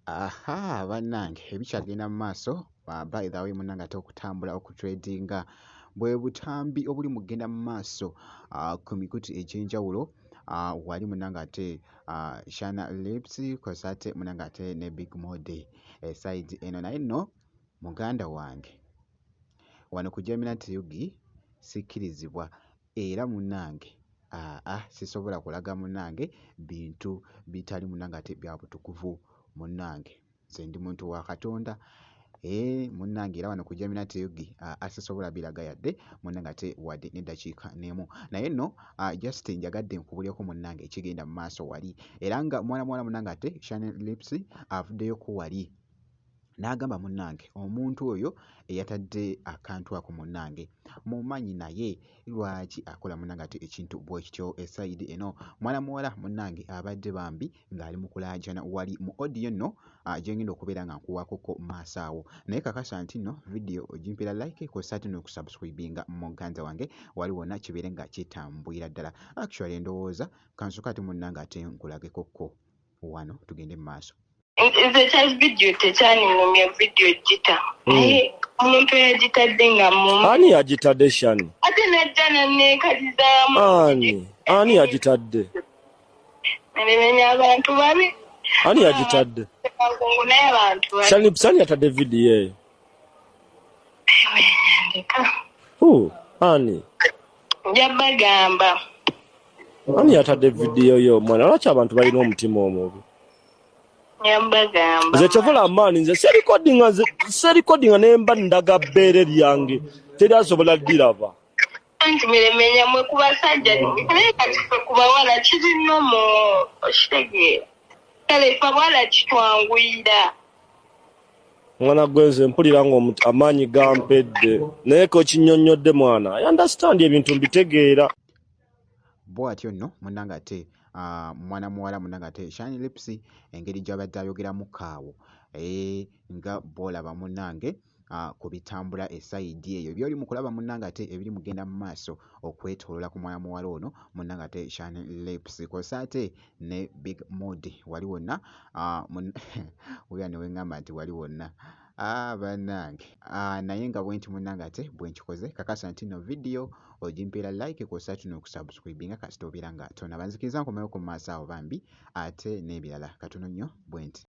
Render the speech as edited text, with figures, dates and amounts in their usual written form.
Aha bannange, ebikyagenda mu maaso. By the way munnange, ate okutambula okutrendinga bwe butambi obuli mu kugenda mu maaso ku mikutu egy'enjawulo. Wali munnange ate Shana Lips kw'ossa ate munnange ate ne Big Mode esayidi eno. Naye nno muganda wange, wano ku Jeminati UG sikkirizibwa era munnange aa sisobola kulaga munnange bintu bitali munnange ate bya butukuvu. Munnange, nze ndi muntu wa Katonda, ee munnange, era wano ku Jeminati UG aa sisobola biraga yadde munnange ate wadde n'eddakiika n'emu. Naye nno just njagadde nkubuulireko munnange ekigenda mu maaso wali, era nga mwana muwala munnange ate Shani Lips avuddeyoko wali n'agamba munnange omuntu oyo eyatadde akantu ako munnange mumanyi, naye lwaki akola munnange ate ekintu bwe kityo esayidi eno? Mwana muwala munnange abadde bambi ng'ali mu kulaajana wali mu audio nno gye ngenda okubeera nga nkuwaakoko maaso awo. Naye kakasa nti nno vidiyo ogimpeera like kw'ossa ate n'okusubscribinga muganda wange wali wonna, kibeere nga kitambulira ddala. Actually ndowooza kansooke ate munnange ate nkulagekokko wano, tugende mu maaso. Nze kya vidiyo tekyaningumya vidiyo gita, naye omuntu eyagitadde nga mu Ani yagitadde, Shani? Ate najja naneekalizaamu. Ani yagitadde? Nemenya abantu babi. Ani yagitadde? Nkungu, naye abantu babi. Shani, Shani yatadde vidiyo eyo? Ndeka. Who? Ani? Nja bagamba. Ani yatadde vidiyo yo, mwana? Lwaki abantu balina omutima omubi? Nja bagamba. Nze kyovola amaani, nze serikodinga, nze serikodinga nemba ndaga bbeere lyange, teri asobola ddiraba. Anti miremenya mwe ku basajja, naye kati ffe ku bawala kiri nomo, okitegeera? Kale ffe abawala kitwanguyira. Mwana gwe, nze mpulira nga amaanyi gampedde, naye kokinnyonnyodde mwana, I understand, ebintu mbitegeera. Bw'atyo nno munnange ate mwana muwala munnange ate Shani Lips engeri gy'abadde ayogeramu kaawo, ee nga bw'olaba munnange ku bitambula esayidi eyo by'oli mu kulaba munnange ate ebiri mugenda mu maaso okwetooloola ku mwana muwala ono munnange ate Shani Lips kw'ossa ate ne Big Mood wali wonna. Wulira ne weŋŋamba nti wali wonna. Ah, bannange, naye nga bwe nti munnange ate bwe nkikoze, kakasa nti nno vidiyo ogimpeera like kw'ossa ate n'okusubscribinga kasita obeera nga tonaba. Nzikiriza nkomewo ku maaso awo bambi ate n'ebirala katono nnyo bwe nti.